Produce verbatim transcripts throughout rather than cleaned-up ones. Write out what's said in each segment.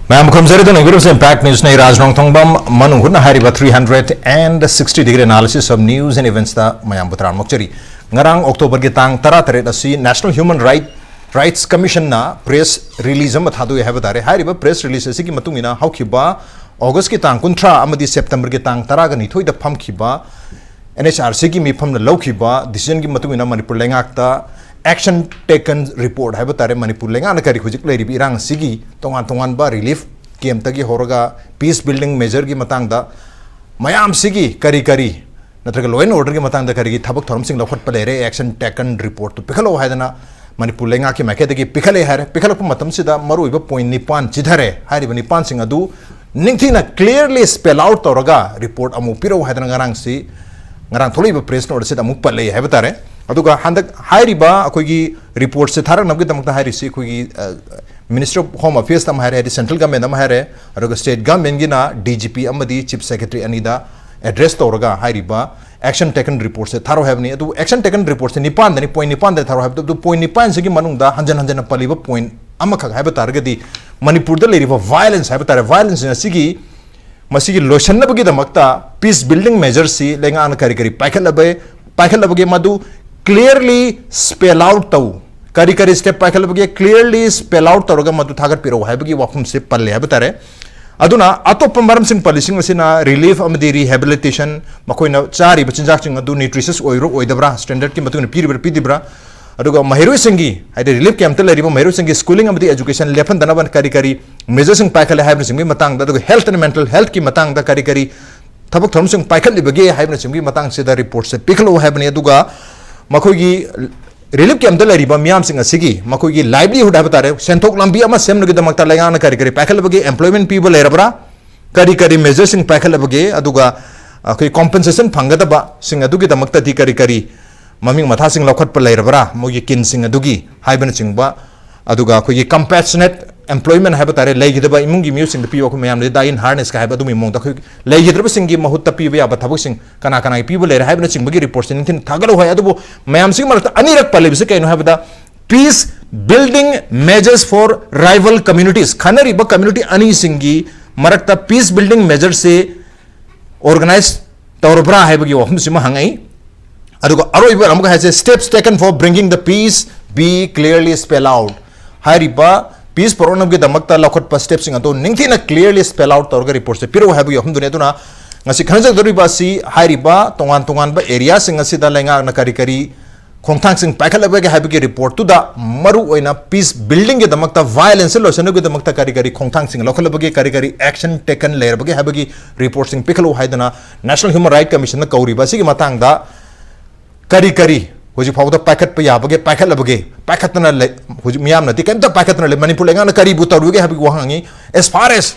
ꯃꯌꯥꯝ ꯈꯨꯔꯨꯝꯖꯔꯤ, ꯑꯗꯨꯅ ꯌꯨꯔꯨꯞꯁꯦ ꯏꯝꯄꯦꯛ ꯅ꯭ꯌꯨꯁꯅ ꯑꯩ ꯔꯥꯖ ꯅꯣꯡꯊꯣꯡꯕꯝ ꯃꯅꯨꯡ ꯍꯨꯠꯅ ꯍꯥꯏꯔꯤꯕ three hundred and sixty degree analysis of news and eventsꯇ ꯃꯌꯥꯝꯕꯨ ꯇꯔꯥꯝꯅ ꯑꯣꯛꯆꯔꯤ꯫ ꯉꯔꯥꯡ ꯑꯣꯛꯇꯣꯕꯔꯒꯤ ꯇꯥꯡ ꯇꯔꯥꯇꯔꯦꯠ ꯑꯁꯤ National Human Right, Rights Commissionꯅ press release ꯑꯃ ꯊꯥꯗꯣꯛꯑꯦ ꯍꯥꯏꯕ ꯇꯥꯔꯦ꯫ ꯍꯥꯏꯔꯤꯕ press release ꯑꯁꯤꯒꯤ ꯃꯇꯨꯡ ꯏꯟꯅ ꯍꯧꯈꯤꯕ ꯑꯣꯒꯁꯀꯤ ꯇꯥꯡ ꯀꯨꯟꯊ꯭ꯔꯥ ꯑꯃꯗꯤ ꯁꯦꯞꯇꯦꯝꯕꯔꯒꯤ ꯇꯥꯡ ꯇꯔꯥꯒ ꯅꯤꯊꯣꯏꯗ ꯐꯝꯈꯤꯕ NHRCꯒꯤ ꯃꯤꯐꯝꯅ ꯂꯧꯈꯤꯕ decisionꯒꯤ ꯃꯇꯨꯡ ꯏꯟꯅ ꯃꯅꯤꯄꯨꯔ ꯂꯩꯉꯥꯛꯇ action taken report ꯍꯥꯏꯕ ꯇꯥꯔꯦ꯫ ꯃꯅꯤꯄꯨꯔ ꯂꯩꯉꯥꯛꯅ ꯀꯔꯤ ꯍꯧꯖꯤꯛ ꯂꯩꯔꯤꯕ ꯏꯔꯥꯡ ꯑꯁꯤꯒꯤ ꯇꯣꯉꯥꯟ ꯇꯣꯉꯥꯟꯕ relief campꯇꯒꯤ ꯍꯧꯔꯒ peace building measureꯒꯤ ꯃꯇꯥꯡꯗ ꯃꯌꯥꯝꯁꯤꯒꯤ ꯀꯔꯤ ꯀꯔꯤ ꯅꯠꯇ꯭ꯔꯒ law and orderꯒꯤ ꯃꯇꯥꯡꯗ ꯀꯔꯤꯒꯤ ꯊꯕꯛ ꯊꯧꯔꯝꯁꯤꯡ ꯂꯧꯈꯠꯄ ꯂꯩꯔꯦ, action taken reportꯇꯨ ꯄꯤꯈꯠꯂꯛꯑꯣ ꯍꯥꯏꯗꯅ ꯃꯅꯤꯄꯨꯔ ꯂꯩꯉꯥꯛꯀꯤ ꯃꯥꯏꯀꯩꯗꯒꯤ ꯄꯤꯈꯠꯂꯛꯑꯦ ꯍꯥꯏꯔꯦ꯫ ꯄꯤꯈꯠꯂꯛꯄ ꯃꯇꯝꯁꯤꯗ ꯃꯔꯨꯑꯣꯏꯕ point ꯅꯤꯄꯥꯟ ꯆꯤꯊꯔꯦ꯫ ꯍꯥꯏꯔꯤꯕ ꯅꯤꯄꯥꯟꯁꯤꯡ ꯑꯗꯨ ꯅꯤꯡꯊꯤꯅ clearly spell out ꯇꯧꯔꯒ report ꯑꯃꯨꯛ ꯄꯤꯔꯛꯎ ꯍꯥꯏꯗꯅ ꯉꯔꯥꯡꯁꯤ, ꯉꯔꯥꯡ ꯊꯣꯛꯂꯛꯏꯕ press note ꯑꯁꯤꯗ ꯑꯃꯨꯛ ꯄꯜꯂꯛꯑꯦ ꯍꯥꯏꯕ ꯇꯥꯔꯦ꯫ ꯑꯗꯨꯒ ꯍꯟꯗꯛ ꯍꯥꯏꯔꯤꯕ ꯑꯩꯈꯣꯏꯒꯤ reportꯁꯦ ꯊꯥꯔꯛꯅꯕꯒꯤꯗꯃꯛꯇ ꯍꯥꯏꯔꯤꯁꯤ ꯑꯩꯈꯣꯏꯒꯤ, ꯑ, Ministry of Home Affairsꯇ ꯑꯃ ꯍꯥꯏꯔꯦ, ꯍꯥꯏꯗꯤ central government ꯑꯃ ꯍꯥꯏꯔꯦ, ꯑꯗꯨꯒ state governmentꯒꯤꯅ DGP ꯑꯃꯗꯤ Chief Secretary ꯑꯅꯤꯗ address ꯇꯧꯔꯒ ꯍꯥꯏꯔꯤꯕ action taken reportꯁꯦ ꯊꯥꯔꯛꯑꯣ ꯍꯥꯏꯕꯅꯤ꯫ ꯑꯗꯨ action taken reportꯁꯦ ꯅꯤꯄꯥꯟꯗꯅꯤ, point ꯅꯤꯄꯥꯟꯗ ꯊꯥꯔꯛꯑꯣ ꯍꯥꯏꯕꯗꯨ, ꯑꯗꯨ point ꯅꯤꯄꯥꯟꯁꯤꯒꯤ ꯃꯅꯨꯡꯗ ꯍꯟꯖꯟ ꯍꯟꯖꯟꯅ ꯄꯜꯂꯤꯕ point ꯑꯃꯈꯛ ꯍꯥꯏꯕ ꯇꯥꯔꯒꯗꯤ ꯃꯅꯤꯄꯨꯔꯗ ꯂꯩꯔꯤꯕ violence ꯍꯥꯏꯕ ꯇꯥꯔꯦ, violence ꯑꯁꯤꯒꯤ ꯃꯁꯤꯒꯤ ꯂꯣꯏꯁꯤꯟꯅꯕꯒꯤꯗꯃꯛꯇ peace building measureꯁꯤ ꯂꯩꯉꯥꯛꯅ ꯀꯔꯤ ꯀꯔꯤ ꯄꯥꯏꯈꯠꯂꯕ, ꯄꯥꯏꯈꯠꯂꯕꯒꯦ ꯃꯗꯨ clearly spell out ꯇꯧ꯫ ꯀꯔꯤ ꯀꯔꯤ step ꯄꯥꯏꯈꯠꯂꯕꯒꯦ clearly spell out ꯇꯧꯔꯒ ꯃꯗꯨ ꯊꯥꯒꯠꯄꯤꯔꯛꯎ ꯍꯥꯏꯕꯒꯤ ꯋꯥꯐꯝꯁꯦ ꯄꯜꯂꯦ ꯍꯥꯏꯕ ꯇꯥꯔꯦ꯫ ꯑꯗꯨꯅ ꯑꯇꯣꯞꯄ ꯃꯔꯝꯁꯤꯡ ꯄꯜꯂꯤꯁꯤꯡ ꯑꯁꯤꯅ relief ꯑꯃꯗꯤ rehabilitation, ꯃꯈꯣꯏꯅ ꯆꯥꯔꯤꯕ ꯆꯤꯟꯖꯥꯛꯁꯤꯡ ꯑꯗꯨ nutritious ꯑꯣꯏꯕ꯭ꯔꯥ ꯑꯣꯏꯗꯕ꯭ꯔꯥ, standardꯀꯤ ꯃꯇꯨꯡ ꯏꯟꯅ ꯄꯤꯔꯤꯕ꯭ꯔꯥ ꯄꯤꯗ꯭ꯔꯤꯕ꯭ꯔꯥ, ꯑꯗꯨꯒ ꯃꯍꯩꯔꯣꯏꯁꯤꯡꯒꯤ, ꯍꯥꯏꯗꯤ relief campꯇ ꯂꯩꯔꯤꯕ ꯃꯍꯩꯔꯣꯏꯁꯤꯡꯒꯤ schooling ꯑꯃꯗꯤ education ꯂꯦꯞꯍꯟꯗꯅꯕ ꯀꯔꯤ ꯀꯔꯤ measureꯁꯤꯡ ꯄꯥꯏꯈꯠꯂꯦ ꯍꯥꯏꯕꯅꯆꯤꯡꯕꯒꯤ ꯃꯇꯥꯡꯗ, ꯑꯗꯨꯒ health and mental healthꯀꯤ ꯃꯇꯥꯡꯗ ꯀꯔꯤ ꯀꯔꯤ ꯊꯕꯛ ꯊꯧꯔꯝꯁꯤꯡ ꯄꯥꯏꯈꯠꯂꯤꯕꯒꯦ ꯍꯥꯏꯕꯅꯆꯤꯡꯕꯒꯤ ꯃꯇꯥꯡꯁꯤꯗ reportꯁꯦ ꯄꯤꯈꯠꯂꯛꯎ ꯍꯥꯏꯕꯅꯤ꯫ ꯑꯗꯨꯒ ꯃꯈꯣꯏꯒꯤ relief campꯇ ꯂꯩꯔꯤꯕ ꯃꯤꯌꯥꯝꯁꯤꯡ ꯑꯁꯤꯒꯤ ꯃꯈꯣꯏꯒꯤ livelihood ꯍꯥꯏꯕ ꯇꯥꯔꯦ, ꯁꯦꯟꯊꯣꯛ ꯂꯝꯕꯤ ꯑꯃ ꯁꯦꯝꯅꯕꯒꯤꯗꯃꯛꯇ ꯂꯩꯉꯥꯛꯅ ꯀꯔꯤ ꯀꯔꯤ ꯄꯥꯏꯈꯠꯂꯕꯒꯦ, employment ꯄꯤꯕ ꯂꯩꯔꯕ꯭ꯔꯥ, ꯀꯔꯤ ꯀꯔꯤ measureꯁꯤꯡ ꯄꯥꯏꯈꯠꯂꯕꯒꯦ, ꯑꯗꯨꯒ ꯑꯩꯈꯣꯏ compensation ꯐꯪꯒꯗꯕꯁꯤꯡ ꯑꯗꯨꯒꯤꯗꯃꯛꯇꯗꯤ ꯀꯔꯤ ꯀꯔꯤ ꯃꯃꯤꯡ ꯃꯊꯥꯁꯤꯡ ꯂꯧꯈꯠꯄ ꯂꯩꯔꯕ꯭ꯔꯥ, ꯃꯣꯏꯒꯤ ꯀꯤꯟꯁꯤꯡ ꯑꯗꯨꯒꯤ ꯍꯥꯏꯕꯅꯆꯤꯡꯕ, ꯑꯗꯨꯒ ꯑꯩꯈꯣꯏꯒꯤ compassionate employment ꯍꯥꯏꯕ ꯇꯥꯔꯦ, ꯂꯩꯈꯤꯗꯕ ꯏꯃꯨꯡꯒꯤ ꯃꯤꯑꯣꯏꯁꯤꯡꯗ ꯄꯤꯕ ꯑꯩꯈꯣꯏ ꯃꯌꯥꯝꯗ die in harnessꯀ ꯍꯥꯏꯕ ꯑꯗꯨꯒꯤ ꯃꯑꯣꯡꯗ ꯑꯩꯈꯣꯏ ꯂꯩꯈꯤꯗ꯭ꯔꯕꯁꯤꯡꯒꯤ ꯃꯍꯨꯠꯇ ꯄꯤꯕ ꯌꯥꯕ ꯊꯕꯛꯁꯤꯡ ꯀꯅꯥ ꯀꯅꯥꯒꯤ ꯄꯤꯕ ꯂꯩꯔꯦ ꯍꯥꯏꯕꯅꯆꯤꯡꯕꯒꯤ reportꯁꯦ ꯅꯤꯡꯊꯤꯅ ꯊꯥꯒꯠꯂꯛꯎ ꯍꯥꯏ꯫ ꯑꯗꯨꯕꯨ ꯃꯌꯥꯝꯁꯤꯒꯤ ꯃꯔꯛꯇ ꯑꯅꯤꯔꯛ ꯄꯜꯂꯤꯕꯁꯤ ꯀꯩꯅꯣ ꯍꯥꯏꯕꯗ peace Building measures for rival communities, ꯈꯟꯅꯔꯤꯕ community ꯑꯅꯤꯁꯤꯡꯒꯤ ꯃꯔꯛꯇ peace building measures ꯁꯦ organize ꯇꯧꯔꯕ꯭ꯔꯥ ꯍꯥꯏꯕꯒꯤ ꯋꯥꯐꯝꯁꯤꯃ ꯍꯪꯉꯛꯏ꯫ ꯑꯗꯨꯒ ꯑꯔꯣꯏꯕ ꯑꯃꯨꯛꯀ ꯍꯥꯏꯁꯦ, steps taken for bringing the peace be clearly spelled out꯫ ꯍꯥꯏꯔꯤꯕ peace ꯄꯨꯔꯛꯅꯕꯒꯤꯗꯃꯛꯇ ꯂꯧꯈꯠꯄ step ꯁꯤꯡ ꯑꯗꯨ ꯅꯤꯡꯊꯤꯅ clearly spell out ꯇꯧꯔꯒ report ꯁꯦ ꯄꯤꯔꯛꯎ ꯍꯥꯏꯕꯒꯤ ꯋꯥꯐꯝꯗꯨꯅꯤ꯫ ꯑꯗꯨꯅ ꯉꯁꯤ ꯈꯟꯅꯖꯒꯗꯧꯔꯤꯕ ꯑꯁꯤ ꯍꯥꯏꯔꯤꯕ ꯇꯣꯉꯥꯟ ꯇꯣꯉꯥꯟꯕ area ꯁꯤꯡ ꯑꯁꯤꯗ ꯂꯩꯉꯥꯛꯅ ꯀꯔꯤ ꯀꯔꯤ ꯈꯣꯡꯊꯥꯡꯁꯤꯡ ꯄꯥꯏꯈꯠꯂꯕꯒꯦ ꯍꯥꯏꯕꯒꯤ report ꯇꯨꯗ ꯃꯔꯨ ꯑꯣꯏꯅ peace building ꯒꯤꯗꯃꯛꯇ, violence ꯁꯦ ꯂꯣꯏꯁꯤꯟꯅꯕꯒꯤꯗꯃꯛꯇ ꯀꯔꯤ ꯀꯔꯤ ꯈꯣꯡꯊꯥꯡꯁꯤꯡ ꯂꯧꯈꯠꯂꯕꯒꯦ, ꯀꯔꯤ ꯀꯔꯤ action taken ꯂꯩꯔꯕꯒꯦ ꯍꯥꯏꯕꯒꯤ report ꯁꯤꯡ ꯄꯤꯈꯠꯂꯛꯎ ꯍꯥꯏꯗꯅ National Human Rights Commission ꯅ ꯀꯧꯔꯤꯕ ꯑꯁꯤꯒꯤ ꯃꯇꯥꯡꯗ ꯀꯔꯤ ꯀꯔꯤ ꯍꯧꯖꯤꯛ ꯐꯥꯎꯕꯗ ꯄꯥꯏꯈꯠꯄ ꯌꯥꯕꯒꯦ, ꯄꯥꯏꯈꯠꯂꯕꯒꯦ, ꯄꯥꯏꯈꯠꯇꯅ ꯂꯩ, ꯍꯧꯖꯤꯛ ꯃꯤꯌꯥꯝꯅꯗꯤ ꯀꯩꯝꯇ ꯄꯥꯏꯈꯠꯇꯅ ꯂꯩ꯫ ꯃꯅꯤꯄꯨꯔ ꯂꯩꯉꯥꯛꯅ ꯀꯔꯤꯕꯨ ꯇꯧꯔꯤꯕꯒꯦ ꯍꯥꯏꯕꯒꯤ ꯋꯥꯍꯪ ꯍꯪꯉꯤ꯫ As far as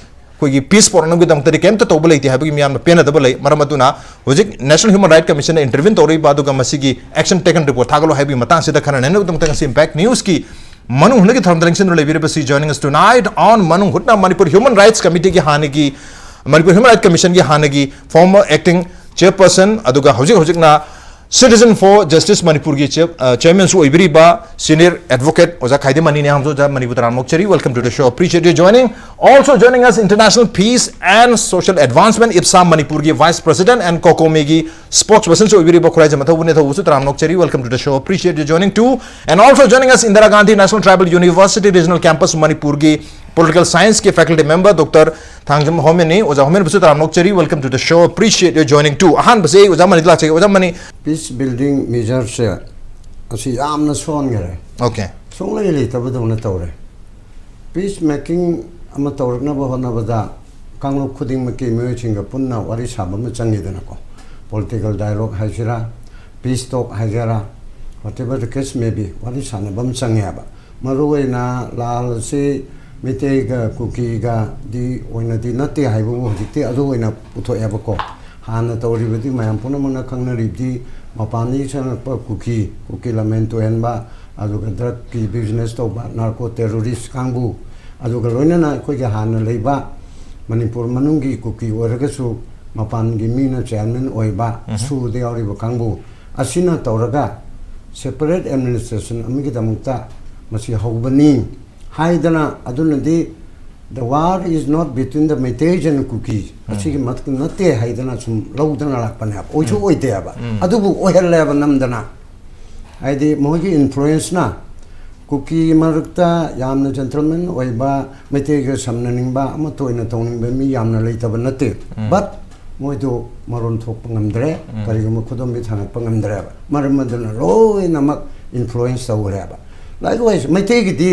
ꯑꯩꯈꯣꯏꯒꯤ peace ꯄꯨꯔꯛꯅꯕꯒꯤꯗꯃꯛꯇꯗꯤ ꯀꯩꯝꯇ ꯇꯧꯕ ꯂꯩꯇꯦ ꯍꯥꯏꯕꯒꯤ ꯃꯤꯌꯥꯝꯅ ꯄꯦꯟꯅꯗꯕ ꯂꯩ꯫ ꯃꯔꯝ ꯑꯗꯨꯅ ꯍꯧꯖꯤꯛ National Human Rights Commission ꯅ intervene ꯇꯧꯔꯛꯏꯕ ꯑꯗꯨꯒ ꯃꯁꯤꯒꯤ action taken report ꯊꯥꯒꯠꯂꯣ ꯍꯥꯏꯕꯒꯤ ꯃꯇꯥꯡꯁꯤꯗ ꯈꯟꯅꯅꯕꯒꯤꯗꯃꯛꯇ ꯉꯁꯤ Impact News ꯀꯤ ꯃꯅꯨꯡ ꯍꯨꯠꯅꯒꯤ ꯊꯧꯔꯝꯗ ꯂꯦꯡꯁꯤꯟꯗꯨꯅ ꯂꯩꯕꯤꯔꯤꯕꯁꯤ, joining us tonight on ꯃꯅꯨꯡ ꯍꯨꯠꯅ, ꯃꯅꯤꯄꯨꯔ Human Rights Committee ꯒꯤ ꯍꯥꯟꯅꯒꯤ, ꯃꯅꯤꯄꯨꯔ Human Rights Commission ꯒꯤ ꯍꯥꯟꯅꯒꯤ former acting chairperson ꯑꯗꯨꯒ ꯍꯧꯖꯤꯛ ꯍꯧꯖꯤꯛꯅ Citizen for Justice ꯃꯅꯤꯄꯨꯔꯒꯤ chair, ꯑ, chairman ꯁꯨ ꯑꯣꯏꯕꯤꯔꯤꯕ senior advocate ꯑꯣꯖꯥ ꯈꯥꯏꯗꯦꯝ ꯑꯅꯤꯅꯦ꯫ ꯑꯍꯥꯟꯕꯗ ꯑꯣꯖꯥ ꯃꯅꯤꯕꯨ ꯇꯔꯥꯝꯅ ꯑꯣꯛꯆꯔꯤ, welcome to the show, appreciate your joining. Also joining us international peace and social advancement, ꯏꯞꯁꯥ ꯃꯅꯤꯄꯨꯔꯒꯤ vice president and COCOMI ꯒꯤ spokesperson ꯁꯨ ꯑꯣꯏꯕꯤꯔꯤꯕ ꯈꯨꯔꯥꯏꯖꯝ ꯃꯊꯧꯕꯨꯅꯦ꯫ ꯊꯧꯕꯨꯁꯨ ꯇꯔꯥꯝꯅ ꯑꯣꯛꯆꯔꯤ, welcome to the show, appreciate your joining too. And also joining us Indira Gandhi National Tribal University Regional Campus ꯃꯅꯤꯄꯨꯔꯒꯤ political science ꯀꯤ faculty member Doctor Thangjam ꯍꯣꯃꯦꯟꯅꯤ꯫ ꯑꯣꯖꯥ ꯍꯣꯃꯦꯟꯕꯨꯁꯨ ꯇꯔꯥꯝꯅ ꯑꯣꯛꯆꯔꯤ, welcome to the show, appreciate your joining too. ꯑꯍꯥꯟꯕꯁꯦ ꯑꯩ ꯑꯣꯖꯥ ꯃꯅꯤꯗ ꯂꯥꯛꯆꯒꯦ꯫ ꯑꯣꯖꯥ money. Peace building measure ꯁꯦ ꯑꯁꯤ ꯌꯥꯝꯅ ꯁꯣꯟꯈꯔꯦ꯫ Okay. ꯁꯨꯡꯂꯩ ꯂꯩꯇꯕꯗꯧꯅ ꯇꯧꯔꯦ꯫ Peace making ꯑꯃ ꯇꯧꯔꯛꯅꯕ ꯍꯣꯠꯅꯕꯗ ꯀꯥꯡꯂꯨꯞ ꯈꯨꯗꯤꯡꯃꯛꯀꯤ ꯃꯤꯑꯣꯏꯁꯤꯡꯒ ꯄꯨꯟꯅ ꯋꯥꯔꯤ ꯁꯥꯕ ꯑꯃ ꯆꯪꯉꯤꯗꯅꯀꯣ꯫ Political dialogue ꯍꯥꯏꯁꯤꯔꯥ, peace talk ꯍꯥꯏꯁꯤꯔꯥ, whatever the case may be, ꯋꯥꯔꯤ ꯁꯥꯟꯅꯕ ꯑꯃ ꯆꯪꯉꯦꯕ꯫ ꯃꯔꯨꯑꯣꯏꯅ ꯂꯥꯜ ꯑꯁꯤ ꯃꯩꯇꯩꯒ ꯀꯨꯀꯤꯒꯗꯤ ꯑꯣꯏꯅꯗꯤ ꯅꯠꯇꯦ ꯍꯥꯏꯕꯕꯨ ꯍꯧꯖꯤꯛꯇꯤ ꯑꯗꯨ ꯑꯣꯏꯅ ꯄꯨꯊꯣꯛꯑꯦꯕꯀꯣ꯫ ꯍꯥꯟꯅ ꯇꯧꯔꯤꯕꯗꯤ ꯃꯌꯥꯝ ꯄꯨꯝꯅꯃꯛꯅ ꯈꯪꯅꯔꯤꯕꯗꯤ ꯃꯄꯥꯟꯗꯒꯤ ꯆꯪꯉꯛꯄ ꯀꯨꯀꯤ, ꯀꯨꯀꯤ ꯂꯝꯍꯦꯟ ꯇꯨꯍꯦꯟꯕ, ꯑꯗꯨꯒ drug ꯀꯤ business ꯇꯧꯕ, narco terrorist ꯀꯥꯡꯕꯨ, ꯑꯗꯨꯒ ꯂꯣꯏꯅꯅ ꯑꯩꯈꯣꯏꯒꯤ ꯍꯥꯟꯅ ꯂꯩꯕ ꯃꯅꯤꯄꯨꯔ ꯃꯅꯨꯡꯒꯤ ꯀꯨꯀꯤ ꯑꯣꯏꯔꯒꯁꯨ ꯃꯄꯥꯟꯒꯤ ꯃꯤꯅ chairman ꯑꯣꯏꯕ, ꯎꯝꯍꯨꯝ꯫ ꯁꯨꯗ ꯌꯥꯎꯔꯤꯕ ꯀꯥꯡꯕꯨ ꯑꯁꯤꯅ ꯇꯧꯔꯒ separate administration ꯑꯃꯒꯤꯗꯃꯛꯇ ꯃꯁꯤ ꯍꯧꯕꯅꯤ ꯍꯥꯏꯗꯅ, ꯑꯗꯨꯅꯗꯤ the war is not between the Meiteis and Kukis, ꯑꯁꯤꯒꯤ ꯃꯇꯨꯡ ꯅꯠꯇꯦ ꯍꯥꯏꯗꯅ ꯁꯨꯝ ꯂꯧꯗꯅ ꯂꯥꯛꯄꯅꯦꯕ, ꯑꯣꯏꯁꯨ ꯑꯣꯏꯗꯦꯕ꯫ ꯑꯗꯨꯕꯨ ꯑꯣꯏꯍꯜꯂꯦꯕ ꯅꯝꯗꯅ꯫ ꯍꯥꯏꯗꯤ ꯃꯣꯏꯒꯤ ꯏꯟꯐ꯭ꯂꯨꯌꯦꯟꯁꯅ ꯀꯨꯀꯤ ꯃꯔꯛꯇ ꯌꯥꯝꯅ ꯖꯦꯟꯇꯜꯃꯦꯟ ꯑꯣꯏꯕ, ꯃꯩꯇꯩꯒ ꯁꯝꯅꯅꯤꯡꯕ, ꯑꯃꯠꯇ ꯑꯣꯏꯅ ꯇꯧꯅꯤꯡꯕ ꯃꯤ ꯌꯥꯝꯅ ꯂꯩꯇꯕ ꯅꯠꯇꯦ꯫ ꯕꯠ ꯃꯣꯏꯗꯣ ꯃꯔꯣꯟ ꯊꯣꯛꯄ ꯉꯝꯗ꯭ꯔꯦ, ꯀꯔꯤꯒꯨꯝꯕ ꯈꯨꯗꯣꯝꯕꯤ ꯊꯥꯡꯒꯠꯄ ꯉꯝꯗ꯭ꯔꯦꯕ꯫ ꯃꯔꯝ ꯑꯗꯨꯅ ꯂꯣꯏꯅꯃꯛ ꯏꯟꯐ꯭ꯂꯨꯌꯦꯟꯁ ꯇꯧꯈ꯭ꯔꯦꯕ꯫ ꯂꯥꯏꯛꯋꯥꯏꯁ ꯃꯩꯇꯩꯒꯤꯗꯤ,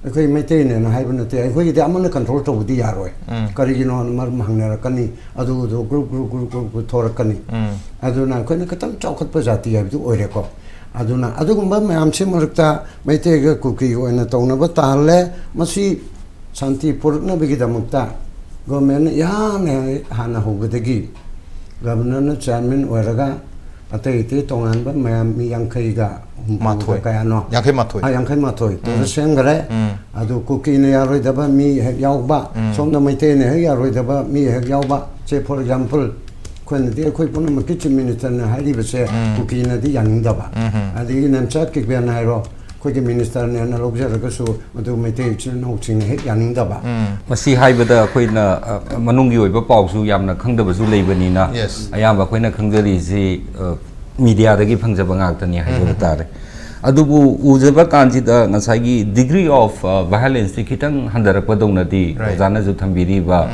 ꯑꯩꯈꯣꯏ ꯃꯩꯇꯩꯅꯦꯅ ꯍꯥꯏꯕ ꯅꯠꯇꯦ, ꯑꯩꯈꯣꯏꯒꯤꯗꯤ ꯑꯃꯅ ꯀꯟꯇ꯭ꯔꯣꯜ ꯇꯧꯕꯗꯤ ꯌꯥꯔꯣꯏ꯫ ꯀꯔꯤꯒꯤꯅꯣ ꯍꯥꯏꯅ ꯃꯔꯝ ꯍꯪꯅꯔꯛꯀꯅꯤ, ꯑꯗꯨꯗꯣ ꯒ꯭ꯔꯨꯞ ꯒ꯭ꯔꯨꯞ ꯒ꯭ꯔꯨꯞ ꯒ꯭ꯔꯨꯞ ꯄꯨꯊꯣꯔꯛꯀꯅꯤ꯫ ꯑꯗꯨꯅ ꯑꯩꯈꯣꯏꯅ ꯈꯤꯇꯪ ꯆꯥꯎꯈꯠꯄ ꯖꯥꯇꯤ ꯍꯥꯏꯕꯗꯨ ꯑꯣꯏꯔꯦꯀꯣ꯫ ꯑꯗꯨꯅ ꯑꯗꯨꯒꯨꯝꯕ ꯃꯌꯥꯝꯁꯤ ꯃꯔꯛꯇ ꯃꯩꯇꯩꯒ ꯀꯨꯀꯤꯒ ꯑꯣꯏꯅ ꯇꯧꯅꯕ ꯇꯥꯍꯜꯂꯦ꯫ ꯃꯁꯤ ꯁꯥꯟꯇꯤ ꯄꯨꯔꯛꯅꯕꯒꯤꯗꯃꯛꯇ ꯒꯣꯔꯃꯦꯟꯅ ꯏꯍꯥꯟ ꯍꯥꯟꯅ ꯍꯧꯕꯗꯒꯤ ꯒꯕꯔꯅꯔꯅ ꯆꯤꯌꯥꯔꯃꯦꯟ ꯑꯣꯏꯔꯒ ꯑꯇꯩ ꯑꯇꯩ ꯇꯣꯉꯥꯟꯕ ꯃꯌꯥꯝ ꯃꯤ ꯌꯥꯡꯈꯩꯒ ꯍꯨꯝꯐꯨꯒ ꯃꯥꯊꯣꯏ꯫ ꯀꯌꯥꯅꯣ? ꯌꯥꯡꯈꯩ ꯃꯥꯊꯣꯏ꯫ ꯑꯥ, ꯌꯥꯡꯈꯩ ꯃꯥꯊꯣꯏ ꯇꯧꯔ ꯁꯦꯝꯈꯔꯦ꯫ ꯑꯗꯨ ꯀꯨꯀꯤꯅ ꯌꯥꯔꯣꯏꯗꯕ ꯃꯤ ꯍꯦꯛ ꯌꯥꯎꯕ, ꯁꯣꯝꯗ ꯃꯩꯇꯩꯅ ꯍꯦꯛ ꯌꯥꯔꯣꯏꯗꯕ ꯃꯤ ꯍꯦꯛ ꯌꯥꯎꯕ꯫ ꯁꯦ, ꯐꯣꯔ ꯑꯦꯛꯖꯥꯝꯄꯜ, ꯑꯩꯈꯣꯏꯅꯗꯤ ꯑꯩꯈꯣꯏ ꯄꯨꯝꯅꯃꯛꯀꯤ ꯆꯤꯐ ꯃꯤꯅꯤꯁꯇꯔꯅ ꯍꯥꯏꯔꯤꯕꯁꯦ ꯀꯨꯀꯤꯅꯗꯤ ꯌꯥꯅꯤꯡꯗꯕ꯫ ꯑꯗꯒꯤ ꯅꯦꯝꯆꯥ ꯀꯤꯛꯕꯦꯟ ꯍꯥꯏꯔꯣ, ꯑꯩꯈꯣꯏꯒꯤ ꯃꯤꯅꯤꯁꯇꯔꯅꯦꯅ ꯂꯧꯖꯔꯒꯁꯨ ꯃꯗꯨ ꯃꯩꯇꯩ ꯏꯆꯤꯜ ꯏꯅꯥꯎꯁꯤꯡꯅ ꯍꯦꯛ ꯌꯥꯅꯤꯡꯗꯕ꯫ ꯃꯁꯤ ꯍꯥꯏꯕꯗ ꯑꯩꯈꯣꯏꯅ, ꯑ, ꯃꯅꯨꯡꯒꯤ ꯑꯣꯏꯕ ꯄꯥꯎꯁꯨ ꯌꯥꯝꯅ ꯈꯪꯗꯕꯁꯨ ꯂꯩꯕꯅꯤꯅ, Yes. ꯑꯌꯥꯝꯕ ꯑꯩꯈꯣꯏꯅ ꯈꯪꯖꯔꯤꯁꯤ, ꯑ, ꯃꯤꯗꯤꯌꯥꯗꯒꯤ ꯐꯪꯖꯕ ꯉꯥꯛꯇꯅꯤ ꯍꯥꯏꯖꯕ ꯇꯥꯔꯦ꯫ ꯑꯗꯨꯕꯨ ꯎꯖꯕ ꯀꯥꯟꯁꯤꯗ ꯉꯁꯥꯏꯒꯤ degree of, ꯑ, violence ꯇꯤ ꯈꯤꯇꯪ ꯍꯟꯊꯔꯛꯄꯗꯧꯅꯗꯤ Right. ꯑꯣꯖꯥꯅꯁꯨ ꯊꯝꯕꯤꯔꯤꯕ,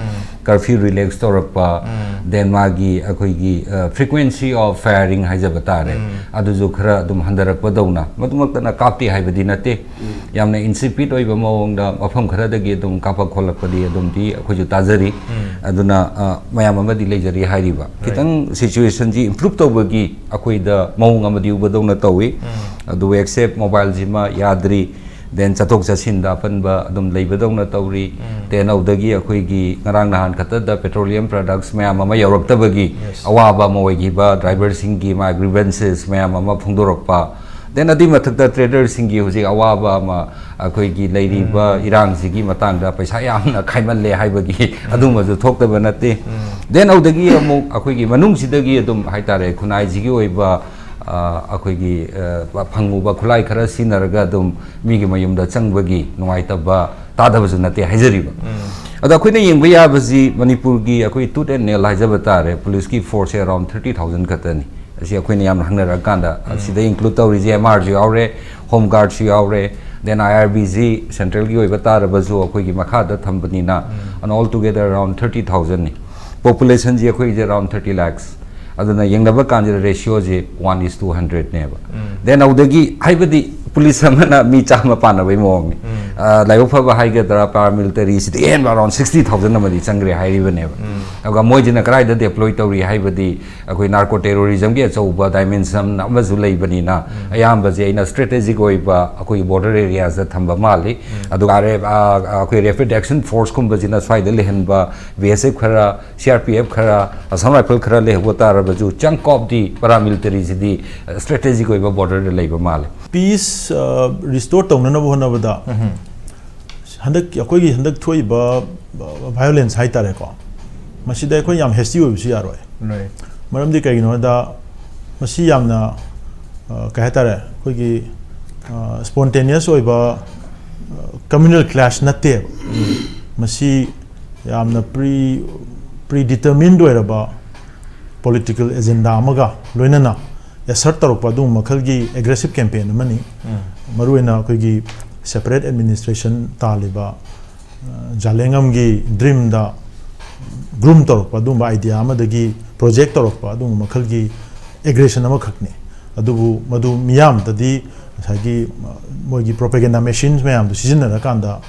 ꯀꯔꯐ꯭ꯌꯨ ꯔꯤꯂꯦꯛꯁ ꯇꯧꯔꯛꯄ, then ꯃꯥꯒꯤ ꯑꯩꯈꯣꯏꯒꯤ, ꯑ, frequency of firing ꯍꯥꯏꯖꯕ ꯇꯥꯔꯦ, ꯑꯗꯨꯁꯨ ꯈꯔ ꯑꯗꯨꯝ ꯍꯟꯊꯔꯛꯄꯗꯧꯅ, ꯃꯗꯨꯃꯛꯇꯅ ꯀꯥꯞꯇꯦ ꯍꯥꯏꯕꯗꯤ ꯅꯠꯇꯦ, ꯌꯥꯝꯅ ꯏꯟꯁꯤꯄꯤꯠ ꯑꯣꯏꯕ ꯃꯑꯣꯡꯗ ꯃꯐꯝ ꯈꯔꯗꯒꯤ ꯑꯗꯨꯝ ꯀꯥꯞꯄꯛ ꯈꯣꯠꯂꯛꯄꯗꯤ ꯑꯗꯨꯝꯗꯤ ꯑꯩꯈꯣꯏꯁꯨ ꯇꯥꯖꯔꯤ꯫ ꯑꯗꯨꯅ, ꯑ, ꯃꯌꯥꯝ ꯑꯃꯗꯤ ꯂꯩꯖꯔꯤ ꯍꯥꯏꯔꯤꯕ꯫ Right. ꯈꯤꯇꯪ ꯁꯤꯆꯨꯋꯦꯁꯟꯁꯤ ꯏꯝꯄ꯭ꯔꯨꯞ ꯇꯧꯕꯒꯤ ꯑꯩꯈꯣꯏꯗ ꯃꯑꯣꯡ ꯑꯃꯗꯤ ꯎꯕꯗꯧꯅ ꯇꯧꯏ꯫ ꯑꯗꯨꯕꯨ ꯑꯦꯛꯁꯦꯞ ꯃꯣꯕꯥꯏꯜꯁꯤꯃ ꯌꯥꯗ꯭ꯔꯤ꯫ Then ꯆꯠꯊꯣꯛ ꯆꯠꯁꯤꯟꯗ ꯑꯄꯟꯕ ꯑꯗꯨꯝ ꯂꯩꯕꯗꯧꯅ ꯇꯧꯔꯤ꯫ Then ꯑꯗꯨꯗꯒꯤ ꯑꯩꯈꯣꯏꯒꯤ ꯉꯔꯥꯡ ꯅꯍꯥꯟ ꯈꯛꯇꯗ petroleum products ꯃꯌꯥꯝ ꯑꯃ ꯌꯧꯔꯛꯇꯕꯒꯤ Yes. ꯑꯋꯥꯕ ꯑꯃ ꯑꯣꯏꯈꯤꯕ ꯗ꯭ꯔꯥꯏꯚꯔꯁꯤꯡꯒꯤ ꯃꯥ grievances ꯃꯌꯥꯝ ꯑꯃ ꯐꯣꯡꯗꯣꯔꯛꯄ꯫ Then ꯑꯗꯨꯏ ꯃꯊꯛꯇ ꯇ꯭ꯔꯦꯗꯔꯁꯤꯡꯒꯤ ꯍꯧꯖꯤꯛ ꯑꯋꯥꯕ ꯑꯃ, ꯑꯩꯈꯣꯏꯒꯤ ꯂꯩꯔꯤꯕ ꯏꯔꯥꯡꯁꯤꯒꯤ ꯃꯇꯥꯡꯗ ꯄꯩꯁꯥ ꯌꯥꯝꯅ ꯈꯥꯏꯃꯜꯂꯦ ꯍꯥꯏꯕꯒꯤ ꯑꯗꯨꯝꯕꯁꯨ ꯊꯣꯛꯇꯕ ꯅꯠꯇꯦ꯫ Then ꯑꯗꯨꯗꯒꯤ ꯑꯃꯨꯛ ꯑꯩꯈꯣꯏꯒꯤ ꯃꯅꯨꯡꯁꯤꯗꯒꯤ ꯑꯗꯨꯝ ꯍꯥꯏꯇꯥꯔꯦ, ꯈꯨꯟꯅꯥꯏꯁꯤꯒꯤ ꯑꯣꯏꯕ, ꯑ, ꯑꯩꯈꯣꯏꯒꯤ, ꯑ, ꯐꯪꯉꯨꯕ ꯈꯨꯠꯂꯥꯏ ꯈꯔ ꯁꯤꯖꯤꯟꯅꯔꯒ ꯑꯗꯨꯝ ꯃꯤꯒꯤ ꯃꯌꯨꯝꯗ ꯆꯪꯕꯒꯤ ꯅꯨꯡꯉꯥꯏꯇꯕ ꯇꯥꯗꯕꯁꯨ ꯅꯠꯇꯦ ꯍꯥꯏꯖꯔꯤꯕ꯫ ꯑꯗꯣ ꯑꯩꯈꯣꯏꯅ ꯌꯦꯡꯕ ꯌꯥꯕꯁꯤ ꯃꯅꯤꯄꯨꯔꯒꯤ ꯑꯩꯈꯣꯏ tooth and nail ꯍꯥꯏꯖꯕ ꯇꯥꯔꯦ, ꯄꯨꯂꯤꯁꯀꯤ ꯐꯣꯔꯁꯁꯦ around thirty thousand ꯈꯛꯇꯅꯤ꯫ ꯑꯁꯤ ꯑꯩꯈꯣꯏꯅ ꯌꯥꯝꯅ ꯍꯪꯅꯔꯛꯑꯀꯥꯟꯗ, ꯑꯁꯤꯗ include ꯇꯧꯔꯤꯁꯦ M R ꯁꯨ ꯌꯥꯎꯔꯦ, Home Guard ꯁꯨ ꯌꯥꯎꯔꯦ, then I R B ꯁꯤ central ꯒꯤ ꯑꯣꯏꯕ ꯇꯥꯔꯕꯁꯨ ꯑꯩꯈꯣꯏꯒꯤ ꯃꯈꯥꯗ ꯊꯝꯕꯅꯤꯅ, and all together around thirty thousand ꯅꯤ꯫ Population ꯁꯤ ꯑꯩꯈꯣꯏꯁꯦ around thirty lakhs꯫ ꯑꯗꯨꯅ ꯌꯦꯡꯅꯕ ꯀꯥꯟꯁꯤꯗ ratio say one is to hundred ꯅꯦꯕ꯫ Then ꯑꯗꯨꯗꯒꯤ, ꯍꯥꯏꯕꯗꯤ, ꯄꯨꯂꯤꯁ ꯑꯃꯅ ꯃꯤ ꯆꯥꯝꯃ ꯄꯥꯟꯅꯕꯒꯤ ꯃꯑꯣꯡꯅꯤ꯫ ꯑ, ꯂꯥꯏꯕꯛ ꯐꯕ ꯍꯥꯏꯒꯗ꯭ꯔꯥ, paramilitary ꯁꯤꯗ ꯑꯍꯦꯟꯕ around sixty thousand ꯑꯃꯗꯤ ꯆꯪꯈ꯭ꯔꯦ ꯍꯥꯏꯔꯤꯕꯅꯦꯕ꯫ ꯑꯗꯨꯒ ꯃꯣꯏꯁꯤꯅ ꯀꯗꯥꯏꯗ deploy ꯇꯧꯔꯤ ꯍꯥꯏꯕꯗꯤ, ꯑꯩꯈꯣꯏ narco terrorism ꯒꯤ ꯑꯆꯧꯕ dimension ꯑꯃꯁꯨ ꯂꯩꯕꯅꯤꯅ, ꯑꯌꯥꯝꯕꯁꯦ ꯑꯩꯅ strategic ꯑꯣꯏꯕ ꯑꯩꯈꯣꯏꯒꯤ border areas ꯗ ꯊꯝꯕ ꯃꯥꯜꯂꯤ꯫ ꯑꯗꯨꯒ ꯑꯥꯔ ꯑꯦꯐ, ꯑ, ꯑꯩꯈꯣꯏ Rapid Action Force ꯀꯨꯝꯕꯁꯤꯅ ꯁ꯭ꯋꯥꯏꯗ ꯂꯩꯍꯟꯕ, B S F ꯈꯔ, C R P F ꯈꯔ, Assam Rifle ꯈꯔ ꯂꯩꯍꯧꯕ ꯇꯥꯔꯕꯁꯨ, chunk of the paramilitary CD strategic ꯑꯣꯏꯕ border ꯗ ꯂꯩꯕ ꯃꯥꯜꯂꯤ꯫ Peace, ꯑ, restore ꯇꯧꯅꯅꯕ ꯍꯣꯠꯅꯕꯗ ꯍꯟꯗꯛ, ꯑꯩꯈꯣꯏꯒꯤ ꯍꯟꯗꯛ ꯊꯣꯛꯏꯕ, ꯑ, violence ꯍꯥꯏꯇꯥꯔꯦꯀꯣ, ꯃꯁꯤꯗ ꯑꯩꯈꯣꯏ ꯌꯥꯝ hasty ꯑꯣꯏꯕꯁꯨ ꯌꯥꯔꯣꯏ꯫ ꯃꯔꯝꯗꯤ ꯀꯩꯒꯤꯅꯣ ꯍꯥꯏꯗ, ꯃꯁꯤ ꯌꯥꯝꯅ, ꯑ, ꯀꯩ ꯍꯥꯏꯇꯥꯔꯦ, ꯑꯩꯈꯣꯏꯒꯤ, ꯑ, spontaneous ꯑꯣꯏꯕ, ꯑ, communal clash ꯅꯠꯇꯦꯕ꯫ ꯃꯁꯤ ꯌꯥꯝꯅ pre, predetermined ꯑꯣꯏꯔꯕ political agenda ꯑꯃꯒ ꯂꯣꯏꯅꯅ assert ꯇꯧꯔꯛꯄ ꯑꯗꯨꯒꯨꯝꯕ ꯃꯈꯜꯒꯤ aggressive campaign ꯑꯃꯅꯤ꯫ ꯃꯔꯨꯑꯣꯏꯅ ꯑꯩꯈꯣꯏꯒꯤ separate administration ꯇꯥꯜꯂꯤꯕ, ꯑ, ꯖꯥꯂꯦꯡꯉꯝꯒꯤ dream ꯗ groom ꯇꯧꯔꯛꯄ ꯑꯗꯨꯒꯨꯝꯕ idea ꯑꯃꯗꯒꯤ project ꯇꯧꯔꯛꯄ ꯑꯗꯨꯒꯨꯝꯕ ꯃꯈꯜꯒꯤ aggression ꯑꯃꯈꯛꯅꯤ꯫ ꯑꯗꯨꯕꯨ ꯃꯗꯨ ꯃꯤꯌꯥꯝꯗꯗꯤ ꯉꯁꯥꯏꯒꯤ, ꯑ, ꯃꯣꯏꯒꯤ propaganda machines ꯃꯌꯥꯝꯗꯨ ꯁꯤꯖꯤꯟꯅꯔꯀꯥꯟꯗ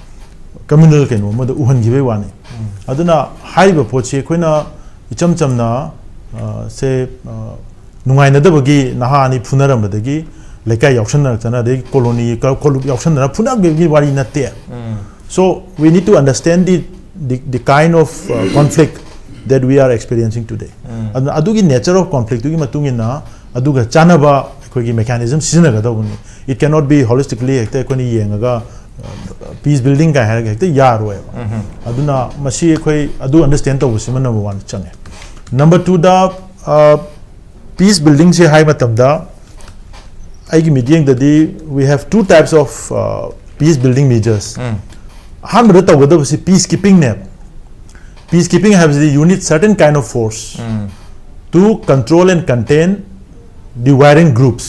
communal ꯀꯩꯅꯣ ꯑꯃꯗ ꯎꯍꯟꯈꯤꯕꯒꯤ ꯋꯥꯅꯤ꯫ ꯑꯗꯨꯅ ꯍꯥꯏꯔꯤꯕ ꯄꯣꯠꯁꯤ ꯑꯩꯈꯣꯏꯅ ꯏꯆꯝ ꯆꯝꯅ, ꯑ, ꯁꯦ, ꯑ, ꯅꯨꯡꯉꯥꯏꯅꯗꯕꯒꯤ ꯅꯍꯥ ꯑꯅꯤ ꯐꯨꯅꯔꯝꯕꯗꯒꯤ ꯂꯩꯀꯥꯏ ꯌꯥꯎꯁꯟꯅꯔꯛꯇꯅ, ꯑꯗꯩ colony ꯀ-, ꯀꯣꯂꯨꯞ ꯌꯥꯎꯁꯟꯅꯔ ꯐꯨꯅꯕꯒꯤ ꯋꯥꯔꯤ ꯅꯠꯇꯦ꯫ So we need to understand the, the, the kind of, uh, conflict that we are experiencing today. ꯑꯗꯨꯅ ꯑꯗꯨꯒꯤ nature of conflict ꯇꯨꯒꯤ ꯃꯇꯨꯡ ꯏꯟꯅ ꯑꯗꯨꯒ ꯆꯥꯟꯅꯕ ꯑꯩꯈꯣꯏꯒꯤ mechanism ꯁꯤꯖꯤꯟꯅꯒꯗꯧꯕꯅꯤ꯫ It cannot be holistically ꯍꯦꯛꯇ ꯑꯩꯈꯣꯏꯅ ꯌꯦꯡꯉꯒ, uh, peace building ꯀꯥꯏ ꯍꯥꯏꯔꯒ ꯍꯦꯛꯇ ꯌꯥꯔꯣꯏꯕ꯫ ꯑꯗꯨꯅ ꯃꯁꯤ ꯑꯩꯈꯣꯏ ꯑꯗꯨ understand ꯇꯧꯕꯁꯤꯃ number one ꯆꯪꯉꯦ꯫ Number two ꯗ, uh, Peace buildingꯁꯦ ꯍꯥꯏ ꯃꯇꯝꯗ ꯑꯩꯒꯤ ꯃꯤꯠꯌꯦꯡꯗꯗꯤ we have two types of uh, peace building measures. ꯎꯝ ꯑꯍꯥꯟꯕꯗ ꯇꯧꯒꯗꯕꯁꯤ peace keepingꯅꯦꯕ. Peace keeping ꯍꯥꯏꯕꯁꯤꯗꯤ you need certain kind of force um to control and contain the warring groups.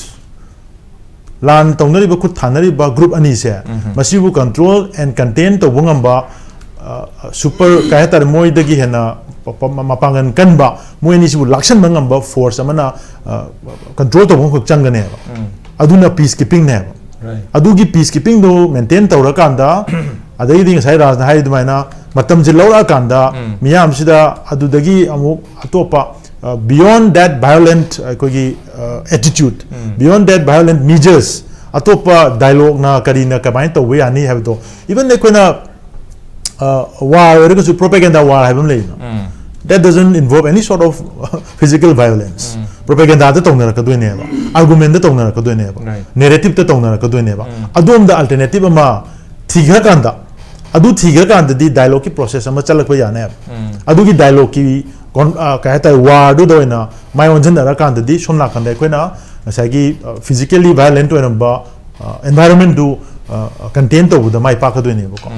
ꯂꯥꯟ ꯇꯧꯅꯔꯤꯕ, ꯈꯨꯠ ꯊꯥꯅꯔꯤꯕ group ꯑꯅꯤꯁꯦ, ꯎꯝ ꯃꯁꯤꯕꯨ control and contain ꯇꯧꯕ ꯉꯝꯕ, super, ꯀꯩ ꯍꯥꯏꯇꯥꯔꯦ, ꯃꯣꯏꯗꯒꯤ ꯍꯦꯟꯅ ꯄ- ꯄ- ꯃꯄꯥꯡꯒꯜ ꯀꯟꯕ, ꯃꯣꯏ ꯑꯅꯤꯁꯤꯕꯨ ꯂꯥꯛꯁꯟꯕ ꯉꯝꯕ force ꯑꯃꯅ control ꯇꯧꯕ ꯑꯃꯈꯛ ꯆꯪꯒꯅꯦꯕ. ꯎꯝ ꯑꯗꯨꯅ peace keepingꯅꯦꯕ. Right. ꯑꯗꯨꯒꯤ peace keepingꯗꯣ maintain ꯇꯧꯔꯀꯥꯟꯗ, ꯑꯗꯩꯗꯤ ꯉꯁꯥꯏ ꯔꯥꯖꯅ ꯍꯥꯏꯔꯤ ꯑꯗꯨꯃꯥꯏꯅ ꯃꯇꯝꯁꯦ ꯂꯧꯔꯛꯑꯀꯥꯟꯗ ꯎꯝ ꯃꯤꯌꯥꯝꯁꯤꯗ ꯑꯗꯨꯗꯒꯤ ꯑꯃꯨꯛ ꯑꯇꯣꯞꯄ, beyond that violent ꯑꯩꯈꯣꯏꯒꯤ attitude, um beyond that violent measures, ꯑꯇꯣꯞꯄ dialogueꯅ ꯀꯔꯤꯅ ꯀꯃꯥꯏꯅ ꯇꯧꯕ ꯌꯥꯅꯤ ꯍꯥꯏꯕꯗꯣ, even ꯑꯩꯈꯣꯏꯅ war ꯑꯣꯏꯔꯒꯁꯨ propaganda war ꯍꯥꯏꯕ ꯑꯃ ꯂꯩꯅ. ꯎꯝ That doesn't involve any sort of physical violence. Um Propaganda ꯇꯧꯅꯔꯛꯀꯗꯣꯏꯅꯦꯕ, argument ꯇꯧꯅꯔꯛꯀꯗꯣꯏꯅꯦꯕ, Right. narrative ꯇꯧꯅꯔꯛꯀꯗꯣꯏꯅꯦꯕ. ꯎꯝ ꯑꯗꯣꯝꯗ alternative ꯑꯃ ꯊꯤꯈ꯭ꯔꯀꯥꯟꯗ, ꯑꯗꯨ ꯊꯤꯈ꯭ꯔꯀꯥꯟꯗꯗꯤ dialogueꯀꯤ process ꯑꯃ ꯆꯠꯂꯛꯄ ꯌꯥꯅꯦꯕ. ꯎꯝ ꯑꯗꯨꯒꯤ dialogueꯀꯤ ꯀꯩ ꯍꯥꯏꯇꯥꯔꯦ, warꯗꯨꯗ ꯑꯣꯏꯅ ꯃꯥꯏ ꯑꯣꯟꯁꯤꯟꯅꯔꯀꯥꯟꯗꯗꯤ ꯁꯣꯝ ꯅꯥꯀꯟꯗ ꯑꯩꯈꯣꯏꯅ ꯉꯁꯥꯏꯒꯤ physically violent ꯑꯣꯏꯔꯝꯕ environmentꯗꯨ contain ꯇꯧꯕꯗ ꯃꯥꯏ ꯄꯥꯛꯀꯗꯣꯏꯅꯦꯕꯀꯣ.